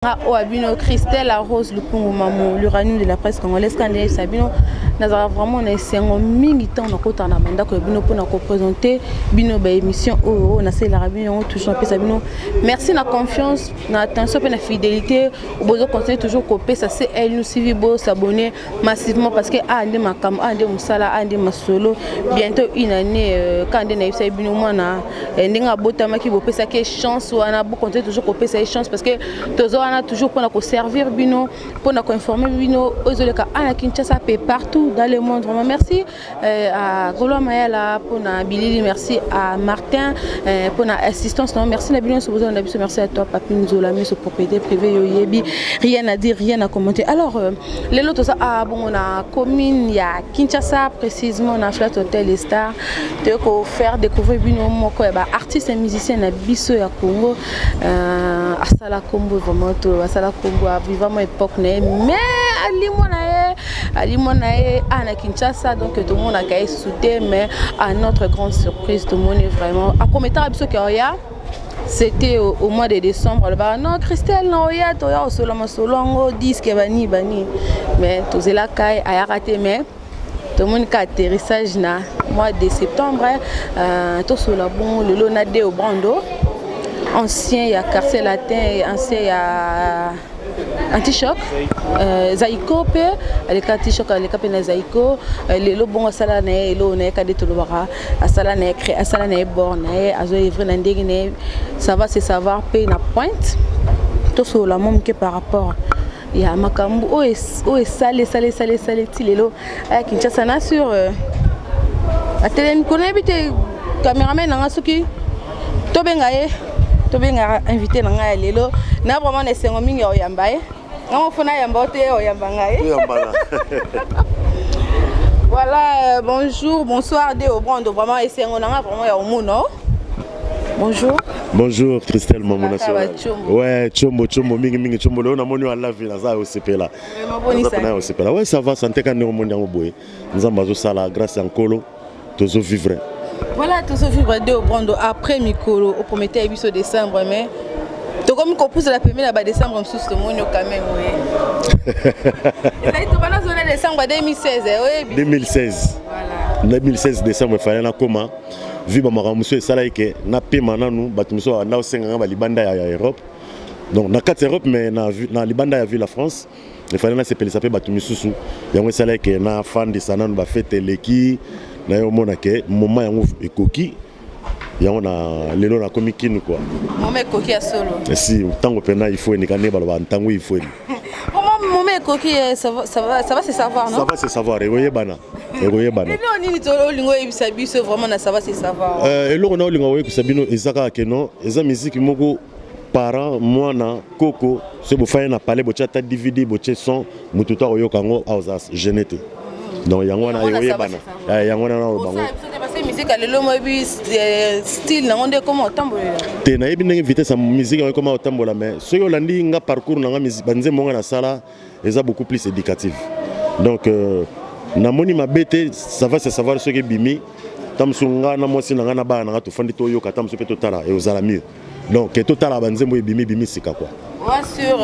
Nga oyo ya bino Christelle Rose Lukungu Mamu, l'uranium de la presse congolaise. Quand nayebisa bino, nazalaka vraiment na esengo mingi ntango nakotaka na bandako ya bino mpona kopresente bino baémission oyo nasalelaka bino yango. Toujours napesa bino merci na confiance, na attention mpe na fidélité. Bozo continuer toujours kopesa CL News TV. Bosabonner massivement parce que aa nde makambo, aa nde mosala, aa nde masolo. Bientôt une année. Ka nde nayebisaki bino, mwana ndenge abotamaki, bopesaki ye chance wana. Bocontinue toujours kopesa ye chance parce que toza wana toujours mpona koservir bino, mpona koinformer bino oyo ezoleka a na Kinshasa mpe partout dans le monde. Vraiment merci à Golois Mayala mpona bilili, merci à Martin mpona assistance na. Merci na bino nyonso bozala na biso. Merci à toi, Papi Nzola Miso, propriété privée yo oyebi. Rien à dire, rien à commenter. Alors lelo toza a bongo na commune ya Kinshasa, précisément na Flat Hotel Star. Toye kofaire découvrir bino moko ya baartiste et musicien na biso ya Congo. Asala kombo vraiment, to asala kombo avivama époque na ye, mais alimwa na ye, alimwa na ye a na Kinshasa. Donc tomonaka ye susu te, mais à notre grande surprise, tomoni vraiment aprometaka biso ke oya. C'était au mois de décembre. Alobaka: "Non, Christelle, na oya, toya kosola masolo yango, disque bani bani." Mais tozelaka ye, ayaka te. Mais tomoni ka atterrissage na mois de septembre. Tosola bongo lelo na Deo Brando, ancien ya Quartier Latin, ancien ya Antichoc, Zaiko mpe aleka Antichoc, aleka mpe na Zaiko. Lelo bongo asala na ye eloko na ye kade tolobaka, asala na ye, asala na ye bord na ye, azoœuvrer na ndenge na ye. Ça va se savoir mpe na pointe. Tosolola mwa moke par rapport ya makambo oyo esali esali esali esali ti lelo aya Kinshasa. Na sur atelemi kuna, yebi te cameraman na nga soki tobenga ye, tobenga invité na ngai ya lelo. Na vraiment na esengo mingi ya koyamba ye. Nga mofo nayamba o te, ye oyamba ngai. Voilà, bonjour, bonsoir Deo Brando. Vraiment esengo na nga vraiment ya omona. Bonjour. Bonjour Christelle, Maman National. Ouais, chombo chombo mingi mingi chombo leo namoni wa lavi naza osepela. Vraiment. Osepela. Ouais, ça va, santé ka ndenge omoni yango boye. Nzambe azosala grâce ya Nkolo, tozo vivre. Voilà, tozo vivre. Deo Brando, après mikolo opromettait biso décembre, mais tokomi kopusela pembeni na badécembre mosusu, tomoni quand même oye. Ezali tobanda zona décembre 2016, oyebi. 2016. Voilà. 2016 décembre efale nakoma vi bamakambo mosusu esalaki ke napema nanu. Bato mosusu banda osenganga balibanda ya Europe, donc na kati ya Europe, mais na libanda ya ville ya France. Efale nasepelisa mpe bato misusu. Yango esalaki ke nafandisa nanu bafete eleki na ye. Omona ke moment yango ekoki, yango na lelo nakomi kinu quoi. Moment ekoki ya solo. Si ntango mpena ifweni ka nde baloba ntango ifweni. Vraiment moment ekoki, ça va, ça va, ça va se savoir, non? Ça va se savoir, ekoyebana, ekoyebana. Eloko nini olingi oyebisa biso vraiment na ça va se savoir? Eloko na olinga koyebisa bino eza kaka ke non, eza miziki moko parent, mwana, koko, soki bofandi na palais, botie ata DVD, botie son, motu to akoyoka yango, aoza gêné te. Donc yango wana ekoyebana, yango wana na bango. Musique lelo moyebi style nango nde ekoma otambolela. Te, nayebi ndenge vitesse ya musique yango ekoma otambola, mais soki olandi nga parcours na nga, banzembo nga nasala eza beaucoup plus éducative. Donc namoni mabe te. Ça va se savoir. Soki ebimi, ta mosusu nga na mwasi na nga na bana na nga tofandi, toyoka, ta mosusu mpe totala, eozala mieux. Donc totala banzembo ebimi ebimi sika quoi. Ouais, sur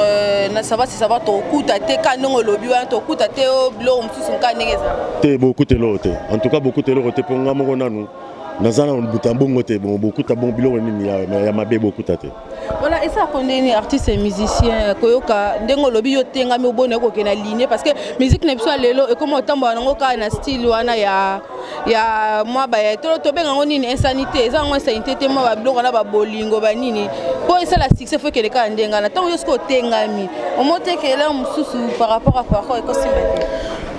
na ça va se savoir, tokuta te ka ndenge olobi wana, tokuta te o biloko mosusu nka ndenge ezala. Te, bokuta eloko te. En tout cas bokuta eloko te, mpo nga moko nanu naza na buta mbongo te. Bon, bokuta bon biloko nini ya mabe, bokuta te. Voilà, esalaka ndeni artiste et musicien koyoka ndenge olobi yo tengami obona ekokende na ligne, parce que musique na biso ya lelo ekoma otambola nango kaka na style wana ya mwa baya tobenga yango nini, insanité. Eza yango insanité te, mwa babiloko na babolingo banini mpo esala succès, faut ekende kaka ndenge wana. Ntango yo soki otengami, omotekela mosusu par rapport à parcours, ekosimba te.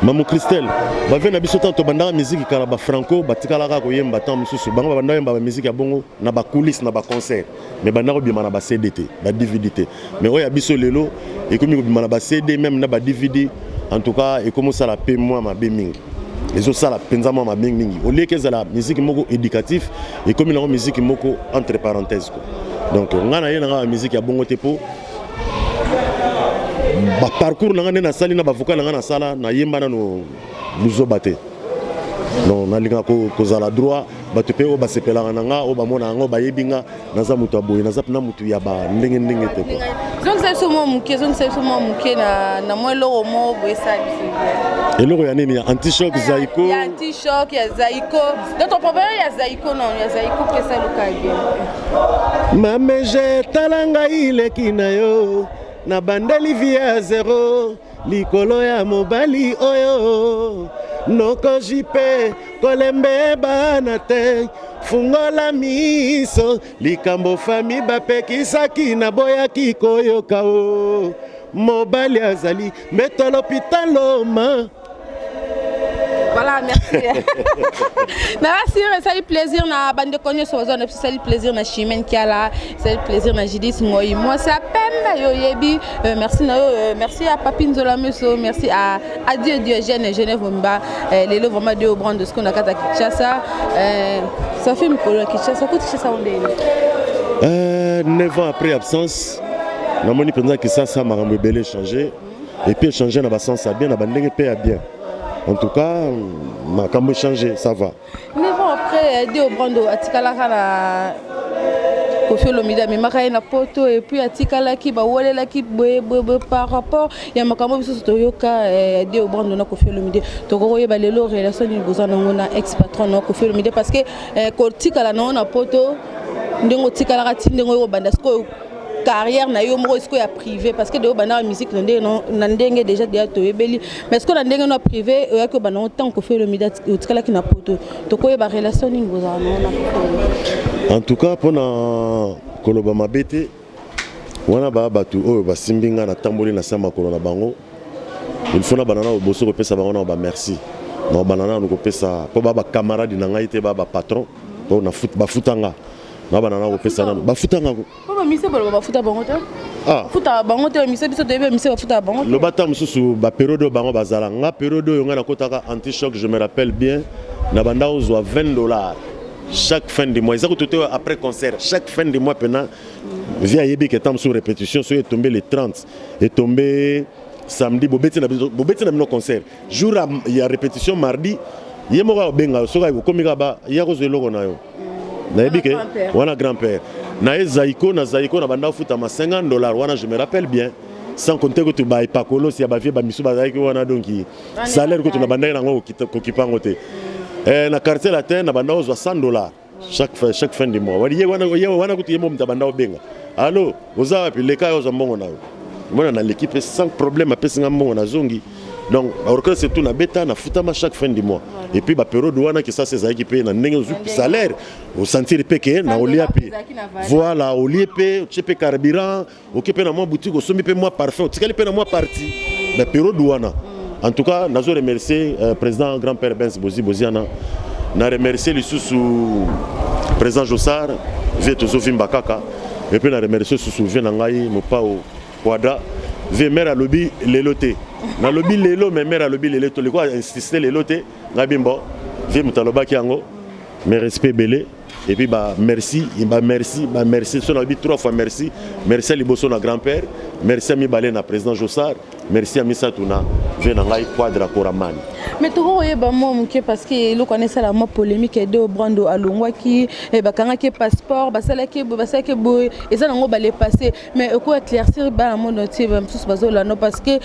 Mamu Christelle, bave na biso, ntango tobandaka miziki kala, bafranco batikalaka koyemba. Ntango mosusu bango babanda koyemba bamiziki ya bongo na bacoulisse, na baconcert, mais banda kobima na baCD te, baDVD te. Mais oyo ya biso lelo ekomi kobima na baCD, même na baDVD. En tout cas ekomi osala mpe mwa mabe mingi, ezosala mpenza mwa mabe mingi. Olieki ezala miziki moko éducatif, ekomi nango miziki moko entre parenthèse quoi. Donc ngai na ye na ngai bamiziki ya bongo te, mpo baparcours na ngai nde nasali na bavocal na ngai, nasala nayemba nano buzoba te. Non, nalingaka kozala droit. Bato mpe oyo basepelaka na nga, oyo bamona yango, bayebi nga naza moto ya boye, naza mpena motu ya bandenge ndenge te quoi. Zongisa biso mwa moke, zongisa biso mwa moke na mwa eloko moko boye, esala biso bien. Eloko ya nini? Ya Antichoc, Zaiko? Ya Antichoc, ya Zaiko. Donc topropere ya Zaiko, non, ya Zaiko mpe esaluka bien. Mameje, tala ngai leki na yo, nabandeli vie ya zero likolo ya mobali oyo. Noko jipe kolembe bana te, fungola miso. Likambo famille bapekisaki, naboyaki koyoka. O mobali azali mbeto l'hôpital oma. Voilà, merci. Na sûr, esali plaisir na bandeko nyonso bazwa na biso. Esali plaisir na Chimene Kiala, esali plaisir na Judith Ngoi, mwasi ya pembe, yo oyebi. Merci na yo, merci à Papi Nzola Meso, merci à Adieu Diogène Genève Momba. Lelo vraiment Dio Brand ce qu'on a kata Kinshasa, ça fait mikolo ya Kinshasa, kuti Kinshasa ondeni. 9 ans après absence, namoni mpenza Kisasa makambo ebele échangé et puis échangé na basens ya bien, na bandenge mpe ya bien. En tout cas, makambo échangé, ça va. 9 ans après, Dio Brando atikalaka na Kofi Olomide, amemaka ye na Poto et puis atikalaki, bawolelaki boye boye boye par rapport ya makambo biso toyoka. Dio Brando na Kofi Olomide, tokoki koyeba lelo relation nini boza nango na ex patron na Kofi Olomide? Parce que kotikala nango na Poto, ndenge otikalaka ti ndenge oyo obanda sikoyo carrière na yo moko sikoyo ya privé, parce que de obandaka musique na ndenge déjà toyebeli, mais sikoyo na ndenge no ya privé oyaki obanda ngo ntango Kofi Olomide otikalaki na Poto, tokoyeba relation nini bozala nango na Kofi Olomide? En tout cas, mpona koloba mabe te, wana baya bato oyo basimbi nga, natamboli na se makolo na bango. Il faut na banda na boso kopesa bango na bamerci, na banda nanu kopesa mpo baa bacamarade na ngai te, baa bapatron mpo bafuta nga. Na banda na kopesa nanu, bafuta nga. Mpo bamise baloba bafuta bango te. Bafutaka bango te, bamise biso toyebi, bamise bafutaka bango te. Loba ta mosusu bapériode oyo bango bazala nga, période oyo ngai nakotaka Antichoc, je me rappelle bien, na banda ozwa 20 $ chaque fin de mois. Eza kutu te après concert, chaque fin de mois mpena vieux ayebi ke ta mosusu répétition soki etombe le 30, etombe samedi, bobeti na bino, bobeti na bino concert, jour ya répétition mardi, ye moko akobenga yo. Soki okomi kaka ba ya kozwa eloko na yo, nayebi ke wana grand père na ye Zaiko. Na Zaiko na banda ofutama 50 $ wana, je me rappelle bien, sans compter kutu baepakolosi ya bavieux bamisu bazalaki wana. Donc salaire kutu na bandaki nango kokipa yango te. Na Quartier Latin na banda ozwa 100 $ chaque fin de mois. Ye wana, ye wana kutu ye mo moto abanda obenga: "Allo, oza wapi? Leka yo ozwa mbongo na yo." Mona naleki mpe sans problème, apesi nga mbongo, nazongi. Donc orchestre tout nabeta, nafutama chaque fin du mois. Et puis bapériode wana Kisasa ezalaki mpe na ndenge ozwi salaire, osentir mpe ke na olia mpe, voilà, olie mpe, otie mpe carburant, oke mpe na mwa boutique, osombi mpe mwa parfum, otikali mpe na mwa parti. Bapériode wana, en tout cas, nazo remercier président grand père Benz Bozi Boziana, na remercier lisusu président Josar, vieux tozovimba kaka. Et puis na remercier susu vieux na ngai Mopao Quadra. Vieux mare alobi lelo te, nalobi lelo, mais mare alobi lelo, toliko insiste lelo te. Ngai bimbo vieux moto alobaki yango, mais respect ebele. Et puis ba merci, ba merci, ba merci. So nalobi trois fois merci. Merci ya liboso na grand père, merci ya mibale na président Josar, merci ya misato na vieux na ngai Quadra Koramani. Mais tokokoyeba mwa moke, parce que eloko wana esala mwa polémique. Ede Brando alongwaki, bakangaki passeport, basalaki boye, basalaki boye, eza nango bale passé, mais oko éclaircir bana monde entier bamosusu bazolanda, parce que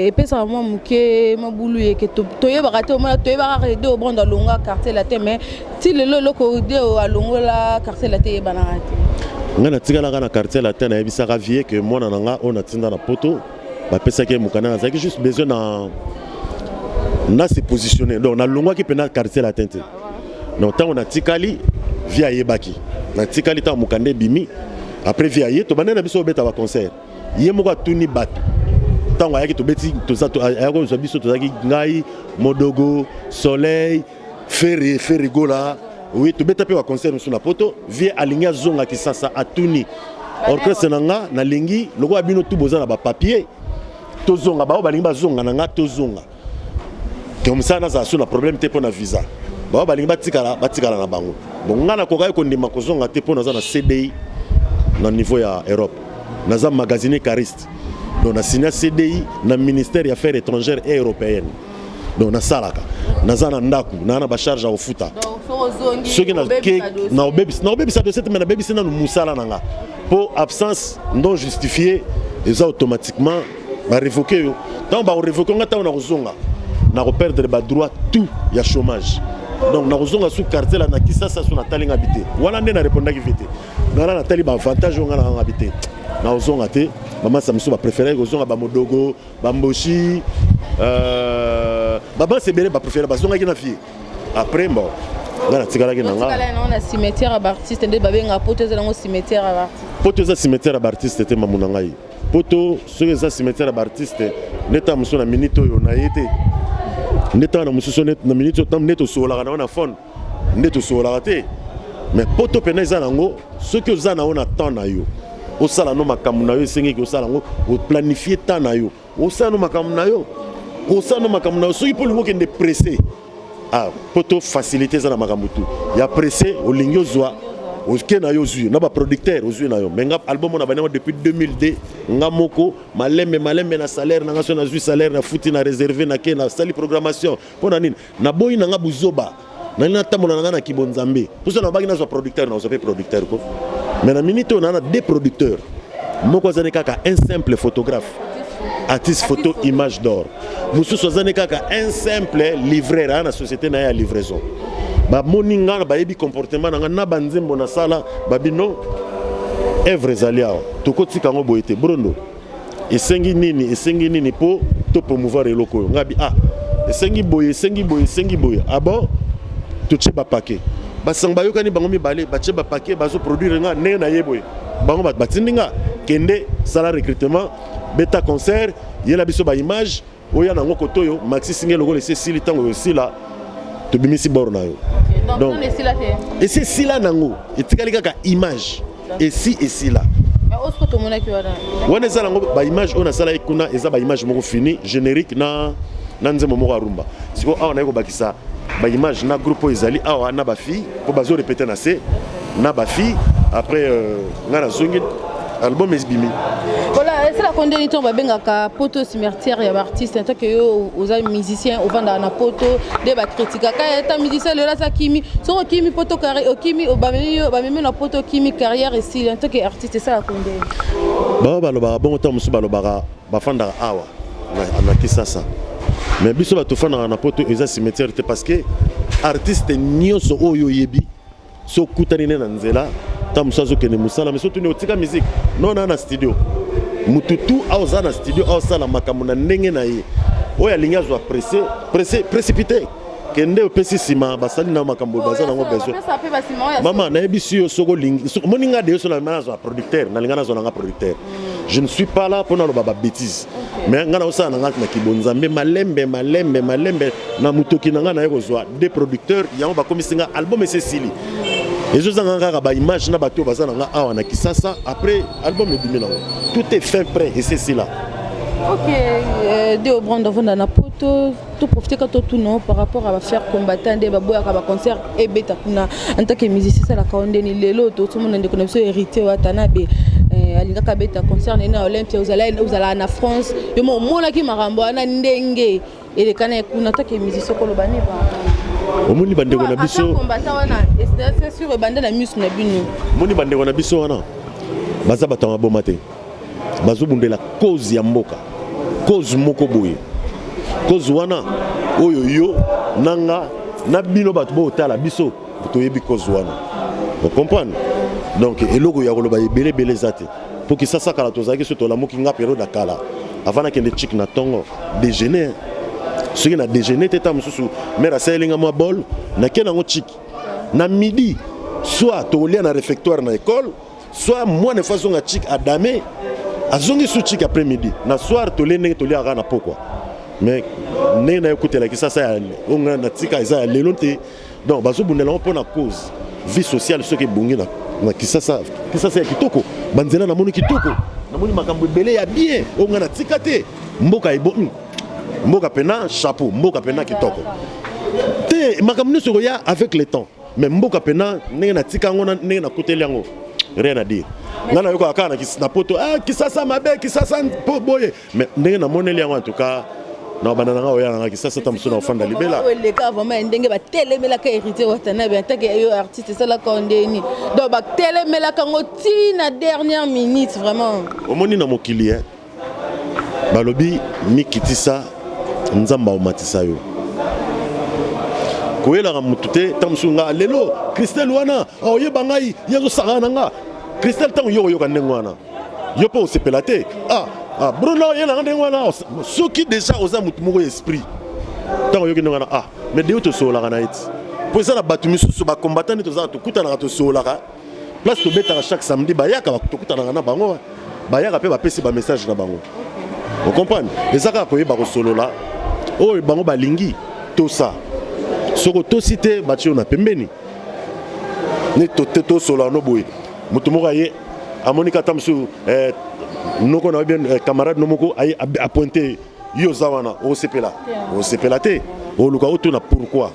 epesaka mwa moke mabulu yeke toyebaka te. Omona, toyebaka kaka Ede Brando alongwa Quartier Latin, mais ti lelo eloko de alongola Quartier Latin eyebanaka te. Ngai natikalaka na Quartier Latin. Nayebisaka vieux ke mwana na nga oyo natinda na Poto, bapesaki ye mokanda, nazalaki juste besoin na se positionner. Donc nalongwaki mpena Quartier Latin te. Donc ntango natikali, vieux ayebaki natikali. Ntango mokanda ebimi, après vieux aye, tobandai na biso obeta baconcert. Ye moko atuni bato. Ntango ayaki, tobeti, ayaki kozwa biso, tozalaki ngai, Modogo, Soleil, Ferre, Ferre Gola. Oui, tobeta mpe baconcert mosusu na Poto. Vieux alingi azonga Kisasa, atuni orchestre na nga: "Nalingi lokola bino tu boza na bapapier, tozonga. Bao balingi bazonga na nga, tozonga comme ça nazala so na problème te mpo na visa. Bao balingi batikala, batikala na bango." Bon, nga nakokaki kondima kozonga te mpo naza na CDI na niveau ya Europe, naza magasinier cariste. Donc nasinya CDI na ministère ya Affaires étrangères et européenne. Donc nasalaka, naza na ndako, naa na bacharge ya kofuta. Soki naobebisa dossier te, me nabebisi nanu mosala na nga, mpo absence non justifiée eza automatiquement barévoquer yo. Ntango bakorévoquer nga, ntango nakozonga, nakoperdre badroit tout ya chômage. Donc nakozonga su quartier la na Kisasa. So natali nga bi te, wana nde narépondaki ve te. Ngana natali baavantage oyo nga na nga bi te, nakozonga te. Bamasa mosusu bapréféré kozonga, bamodogo, bamboshi, babasi ebele bapréféré bazongaki na vie. Après, bon, nga natikalaki na nga. Na cimetière ya baartiste nde babengaka Poto, eza nango cimetière ya baartiste? Poto eza cimetière ya baartiste te, mamu na ngai. Poto soki eza cimetière ya baartiste, nde ntango mosusu na minute oyo na ye te, nde ntango na mosusu na minute oyo nde tosololaka nango na phone, nde tosololaka te. Mais Poto mpena eza nango, soki oza nango na temps na yo, osala no makambo na yo, esengeki osala yango, oplanifie temps na yo, osala no makambo na yo, osala no makambo na yo. Soki mpo olingi okende pressé, ah, Poto facilité eza na makambo tu ya pressé. Olingi ozwa, oke na yo, ozwi na baproducteur, ozwi na yo. Mais nga, album na banyango depuis 2002, nga moko malembe malembe na salaire na nga. So nazwi salaire, nafuti na réserve, nake nasali programmation. Mpo na nini? Naboyi na nga buzoba, nali natambola na nga na kibonzambe. Mposo nabaki nazwa producteur, nazwa mpe producteur ko. Mais na minute oyo naa na deux producteurs. Moko azali kaka un simple photographe, artiste photo image d'or. Mosusu azali kaka un simple livreur, aya na société na ye ya livraison. Bamoni nga, bayebi comportement na nga na banzembo nasala. Babi non, œuvre ezali awa, tokotika yango boye te. Brondo, esengi nini? Esengi nini mpo topromouvoir eloko oyo? Nga bi ah, esengi boye, esengi boye, esengi boye. Ah bon, totie bapake. Basango bayokani, bango mibale batie bapake, bazoproduire nga ndenge na ye boye. Bango bato batindi nga: kende sala recrutement, beta concert, yela biso baimage oya nango kote oyo. Maxi singe lokola esi esili, ntango esila, tobimisi bor na yo. Donc esi esila nango, etikali kaka image, esi esila. Wana eza nango baimage oyo nasalaki kuna, eza baimage moko fini, générique na nzembo moko arumba. Sikoyo awa naye kobakisa baimage na groupe oyo ezali awa na bafille, mpo bazorépéter na se na bafille. Après ngai nazongi, album ebimi. Voilà, esalaka ndeni ntongo babengaka Poto cimetière ya baartiste? En tant que yo oza musicien, ovandaka na Poto, nde bakritikaka ata musicien lelo aza kimi. Soki okimi Poto, okimi, bamemi na Poto, okimi, carrière esili. En tant que artiste, esalaka ndeni? Bao balobaka bongo, ntango mosusu balobaka bafandaka awa na Kisasa. Mais biso bato tofandaka na Poto, eza cimetière te, parce que artiste nyonso oyo oyebi, so okutani ne na nzela, ntango mosusu azokende mosala, mais so tuni: otika musique? Non, na studio. Mutu tu aoza na studio, aosala makambo na ndenge na ye. Oyo alingi azwa pressé, pressé, précipité, kende opesi nsima, basali na makambo baza nango besoin. Mama, nayebisi yo, soki olingi, omoni nga deyo, so nazwa producteur, nalinga nazwa nanga producteur. Je ne suis pas là mpo naloba babêtise, mais nga naosala na nga na kibonzambe, malembe malembe malembe na motoki na nga. Naye kozwa deux producteurs, yango bakomisi nga album esi esili, ezozanga kaka baimage na bato oyo baza na nga awa na Kisasa. Après, album ebimi nango, tout est fin prêt, esi esila. Ok, Deo Brand, avanda na Poto, toprofite ka totuna par rapport à baaffaire combattant, nde baboyaka baconcert ebeta kuna. En tant que musicien, esalaka o ndeni lelo tozomona ndeko na biso Héritier Watanabe alingaka abeta concert nene na Olympia? Ozalaka na France, yo mo omonaki makambo wana ndenge elekana ye kuna. En tant que musicien, koloba ne? Omoni bandeko na biso combattant wana, c'est sûr ebanda na miso na bino. Omoni bandeko na biso wana, baza bato ya maboma te, bazobundela cause ya mboka, cause moko boye. Cause wana oyo yo na nga na bino bato bootala biso toyebi cause wana, ocomprendre? Donc eloko ya koloba ebele ebele eza te, mpo Kisasa kala tozalaki, so tolamuki, nga période ya kala, avant nakende chik na ntongo, déjeuner, soki na déjeuner te, ta mosusu mare asaleli nga mwa bol, nake nango chik. Na midi, soit tokolia na réfectoire na école, soit mwana efo azonga chik, adame azongi su chik après midi. Na soir tolie ndenge toliaka na pokwa. Mais ndenge nayokutelaki sasa ya oyo ngai natika eza ya lelo te. Donc bazobundela yango mpo na cause vie sociale. Soki ebongi na Kisasa, Kisasa ya kitoko, banzela namoni kitoko, namoni makambo ebele ya bien oyo ngai natika te. Mboka ebo mboka pena chapeau, mboka pena kitoko te. Makambo nyonso ekoya avec le temps, mais mboka pena ndenge natika yango na ndenge nakuteli yango, rien à dire. Ngai nayokaka kaka na Poto: ah, Kisasa mabe, Kisasa po boye. Mais ndenge namoneli yango, en tout cas Na banda na nga oya na nga Kinshasa, ta mosusu na ofanda libela. Oyo eleka vraiment ndenge batelemelaka Héritier Watanabe en tant que yo artiste, esalaka ndeni? Donc batelemelaka yango ntina dernière minute vraiment. Omoni, na mokili e, balobi mikitisa, Nzambe aomatisa yo. Koyelaka motu te. Ntango mosusu nga lelo Christelle wana aoyeba ngai, ye azosakana na nga. Christelle, ntango yo oyoka ndenge wana, yo mpe osepela te. Ah, ah, Bruno oyelanga ndenge wana. Soki déjà oza motu moko esprit, ntango oyoki ndenge wana, ah, mais deyo tosololaka na ye ti, mpo eza na bato misusu bacombattant nde tozala, tokutanaka, tosololaka place tobetaka chaque samedi, bayaka, tokutanaka na bango, bayaka mpe bapesi bamessage na bango. Ocomprendre? Eza kaka koyeba kosolola. Oyo bango balingi tosa, soki otosi te, batie yo na pembeni. Ne tosolola no boye, moto moko aye, amoni kata mosusu noko na yo bien, camarade no moko aye apointe yo, oza wana, osepela? Osepela te. Oluka otuna pourquoi,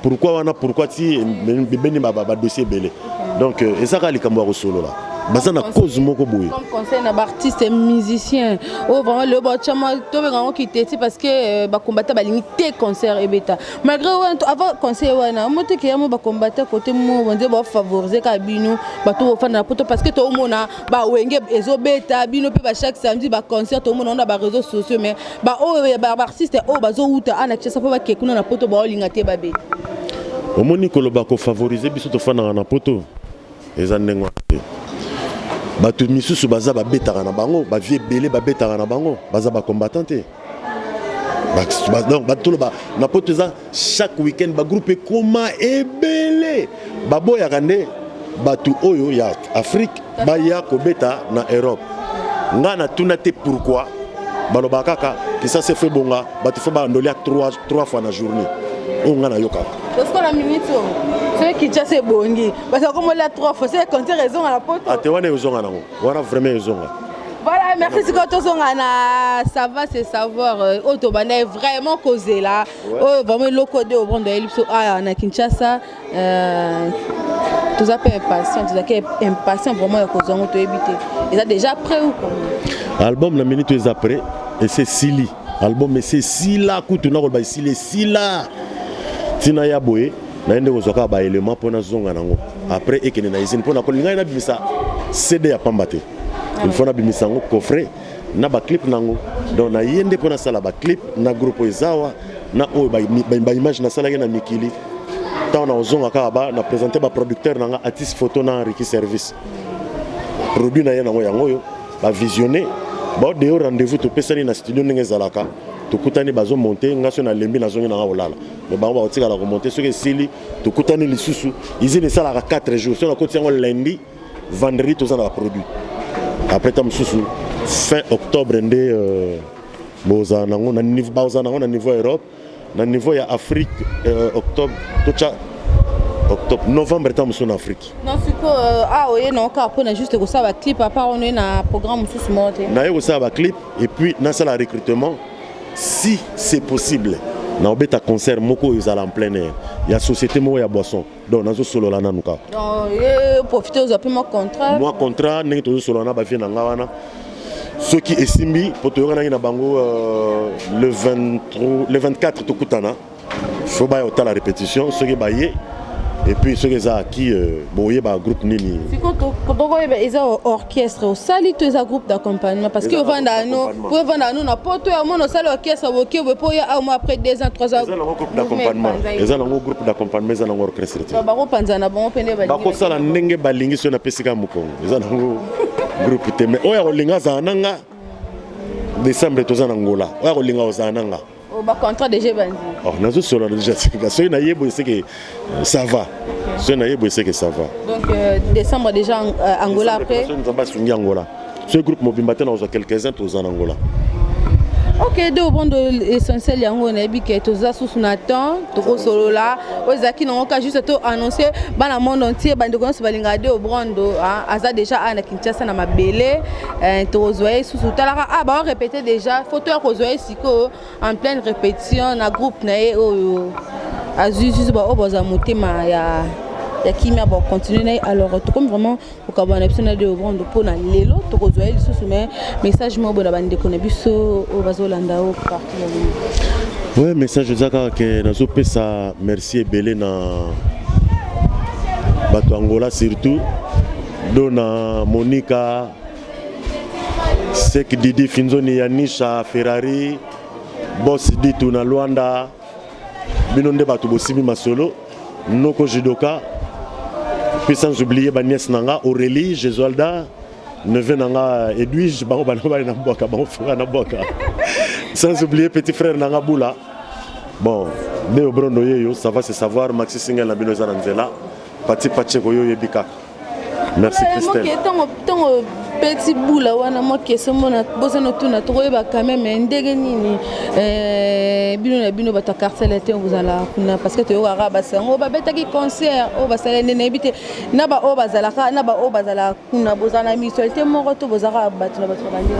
pourquoi wana, pourquoi ti bebeni badossier ebele. Donc eza kaka likambo ya kosolola. Baza na cause moko boye. Comme conseil na baartiste musicien oyo vraiment lelo batiama, tobenga yango kiteti, parce que bacombattant balingi te concert ebeta malgré wana. Avant conseil wana, omoteke ya mo bacombattant côté mo bonze bafavoriser kaka bino bato bofanda na Poto, parce que toomona bawenge ezobeta bino mpe bachaque samedi baconcert, toomona ngo na baréseaux sociaux. Mais baoyo baartiste oyo bazowuta ana Kinshasa mpo bake kuna na Poto, baolinga te babeta. Omoni, koloba kofavoriser biso tofandaka na Poto, eza ndenge wana te. Bato misusu baza, babetaka na bango, bavie ebele babetaka na bango, baza bacombattant te. Donc batoloba na Poto eza chaque week-end bagroupe ekoma ebele. Baboyaka nde bato oyo ya Afrique baya kobeta na Europe. Nga natuna te pourquoi. Balobaka kaka Kinshasa faut ebonga, bato faut bandolia 3 fois na journée. Oyo nga nayokaka. Parce que na minute oyo, soki Kinshasa ebongi, parce que komolia 3 fois, soki concert ezonga na Poto. Ate wana ezonga nango wana, vraiment ezonga. Voilà, merci. Sikoyo tozonga na ça va, c'est savoir oyo tobanda vraiment kozela, oyo vraiment eloko de obrondo ayeli biso awa na Kinshasa. Toza mpe impatient, tozalaki impatient vraiment ya kozwa yango. Toyebi te, eza déjà prêt ou comment? Album na minute eza prêt, ese esili. Album ese esila kutu, nakoloba esili, esila ntina ya boye. Naye nde kozwa kaka baélément mpo nazonga nango, après ekende na usine, mpo nakolinga ngai nabimisa CD ya pamba te. Il faut nabimisa yango coffret na baclip nango. Donc naye nde mpo nasala baclip na groupe oyo eza awa, na oyo baimage nasalaki na mikili. Ntango nakozonga kaka ba na présente baproducteur na nga, artiste photo na Enriki Service, produit na ye nango yango oyo bavisionne, baodeo rendez-vous, topesani na studio ndenge ezalaka, tokutani, bazomonte. Nga so nalembi, nazongi nanga kolala, mais bango bakotikala komonte. Soki esili, tokutani lisusu. Usine esalaka 4 jours. Soki nakoti yango lundi, vendredi toza na baproduit. Après ta mosusu fin octobre nde bozala nango na niveau, bazala nango na niveau Europe, na niveau ya Afrique octobre, totya octobre, novembre ta mosusu na Afrique. Non, sikoyo awa oye na kaka mpona juste kosala baclip, à part wana oye na programme mosusu moko te? Naye kosala baclip et puis nasala recrutement. Si c'est possible, naobeta concert moko oyo ezala en plein air ya société moko ya boisson. Donc nazosolola nanu kaka. Donc ye profite ozwa mpe mwa contrat. Mwa contrat, ndenge tozosolola na bavie na nga wana, soki esimbi, mpo toyokanaki na bango le 23, le 24 tokutana, faut baya kotala répétition. Soki baye et puis soki eza aki, boyeba groupe nini. Sikoyo tokoyeba eza orchestre osali to eza groupe d'accompagnement? Parce que Eza ovanda groupe no d'accompagnement. Po ovanda no na Poto ya mona, osali orchestre, boke boye mpo oya awa mo après 2 ans, 3 ans. Eza nango groupe d'accompagnement, eza nango groupe d'accompagnement, eza nango orchestre te. Bakopanzana na bango mpe nde balingi. Bakosala ndenge balingi. Soki napesi kaka mokongo, eza nango groupe te. Mais oyo akolinga azala na nga, décembre toza na Ngola. Oyo akolinga kozala na nga. Oh, bacontrat déjà ebandi. Oh, nazosolola déjà sika. Soki nayebi eseke ça va, soki nayebi eseke ça va. Donc décembre déjà Angola, après? Soki Nzambe asungi, Angola. Soki groupe mobimba te, nakozwa quelques-uns, toza na Angola. Ok, de obondo essentiel yango nayebi ke toza susu na temps tokosolola. Oyo ezalaki nango ka juste to annonce bana monde entier, bandeko nyonso balingaka de Obrondo, aza déjà awa na Kinshasa na mabele. Tokozwa ye susu. Talaka, ah, baorépété déjà, faut toya kozwa ye sikoyo en pleine répétition na groupe na ye oyo azwi susu, baoyo bazwa motema ya Ya kimia, bacontinue na ye. Alors tokomi vraiment kokabwana na biso na Deo Brondo mpona lelo. Tokozwa ye lisusu, mais message moko boye na bandeko na biso oyo bazolanda o partout na bino. Ouais, message eza kaka ke nazopesa merci ebele na bato Angola, surtout do na Monica Sek, Didi Finzoni, Yanisha Ferrari, Boss Ditu na Lwanda. Bino nde bato bosimbi masolo noko judoka. Puis sans oublier banièce na nga Aurélie Jesualda, neveu na nga Edwige, bango bana bali na bwaka bango frère na bwaka, sans oublier petit frère na nga Bula. Bon, Deo Brondo yeyo, ça va se savoir. Maxi single na bino eza na nzela. Pati Pacheko, yo oyebi kaka. Merci, Christelle. Ntongo petit Bula wana, mwa question mona bozana otuna, tokoyeba quand même ndenge nini bino na bino bato ya Quartier Latin bozala kuna, parce que toyokaka basango babetaki concert oyo basala nde nayebi te na baoyo bazalaka na baoyo bazalaka kuna. Bozala na mutualité moko to bozalaka bato na bato na bandenge?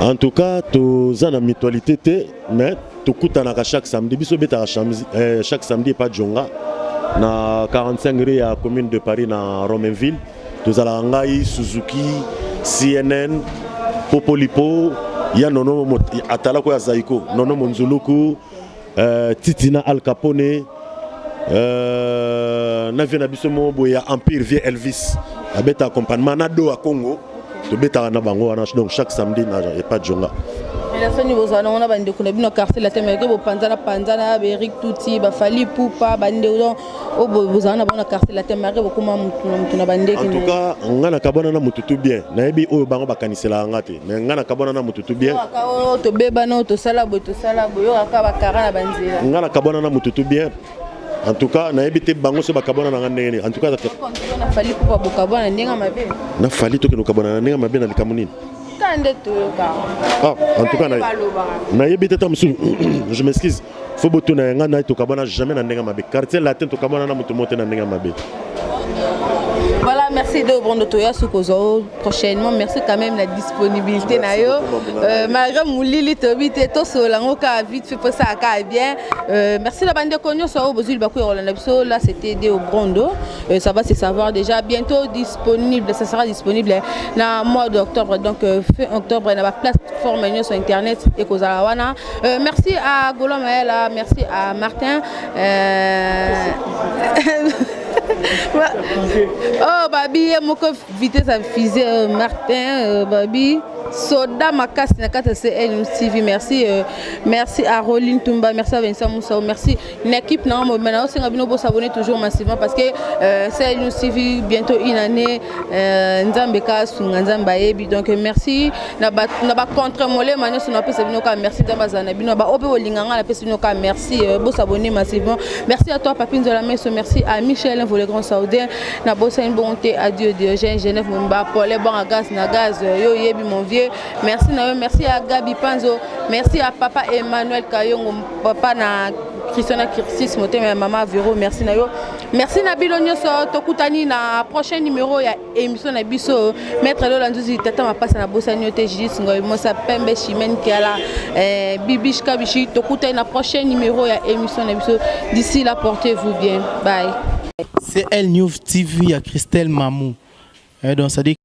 En tout cas, toza na mutualité te, mais tokutanaka chaque samedi. Biso obetaka chaque samedi epa Jonga na 45 rue ya Commune de Paris na Romainville. Tozalaka ngai, Suzuki, CNN, Popolipo ya Nono, atalako ya Zaiko, Nono Monzuluku, Titina Al Capone, na vie na biso moko boye ya Empire, vie Elvis abeta accompagnement na do ya Congo. Tobetaka na bango wana, donc chaque samedi na epa Jonga. Relation nini bozala nango na bandeko na bino Quartier Latin? Malgré bopanzana panzana, baerik tuti, bafali pupa, bandeko donc oyo bozala na bango na Quartier Latin, malgré bokóma mutu na mutu na bandeki. En tout cas, nga nakabwana na mutu tout bien. Nayebi oyo bango bakaniselaka nga te, mais nga nakabwana na mutu tout bien. Oyo tobebana, oyo tosala boye, tosala boye, oyo kaka bakara na banzela. Nga nakabwana na mutu tout bien. En tout cas, nayebi te bango so bakabwana na nga ndenge nini. En tout cas, na Fali pupa bokabwana ndenge mabe? Na Fali tokende kokabwana na ndenge mabe na likambo nini? Ka nde toyoka. Ah, en tout cas, nayebi te. Ta mosusu, je m'excuse, faut botuna ya nga na ye. Tokabwana jamais na ndenge mabe. Quartier Latin tokabwana na moto moko te na ndenge mabe. Voilà, merci de Brondo Toya Sukozo prochainement. Merci quand même la disponibilité na yo. Malgré moulili tobi te to solango ka vite fait pour ça ka bien. Merci la bande konyo so bozuli baku Rolanda biso. Là, c'était Deo Brondo. Ça va se savoir déjà bientôt disponible, ça sera disponible na mois d'octobre, donc fin octobre na ba plateforme sur internet et kozala wana. Merci à Golo Maela, merci à Martin. Oh, babi ye moko vitesse ya fusée, Martin, babi soda makasi na kati ya CN TV. Merci, merci à Roline Tumba, merci à Vincent Moussa, merci na équipe na nga. Maintenant osenga bino bosabonner toujours massivement parce que CN TV bientôt une année, Nzambe ka sunga, Nzambe ayebi. Donc merci na bacontre molema nyonso, napesa bino kaka merci. Nzambe azala na bino. Baoyo mpe bolinga nga, napesi bino kaka merci. Bosabonner massivement. Merci à toi, Papi Nzola Meso. Merci à Michel Envo, le grand saoudien. Na bosani bongo te adieu Diogène Genève Momba Paul bon gaz na gaz yo yebi, mon vieux, merci na yo. Merci à Gabi Panzo, merci à papa Emmanuel Kayongo, papa na Christiana Kirsis, motema ya mama Vero, merci na yo. Merci na bino nyonso. Tokutani na prochain numéro ya émission na biso. Maître Lola Nzuzi, tata mapasa, na bosani yo te. Judith Ngoi Mosa Pembe, Chimène Kiala, Bibish Kabishi. Tokutani na prochain numéro ya émission na biso. D'ici là, portez-vous bien, bye. CL News TV à Christelle Mamou. Donc, ça dit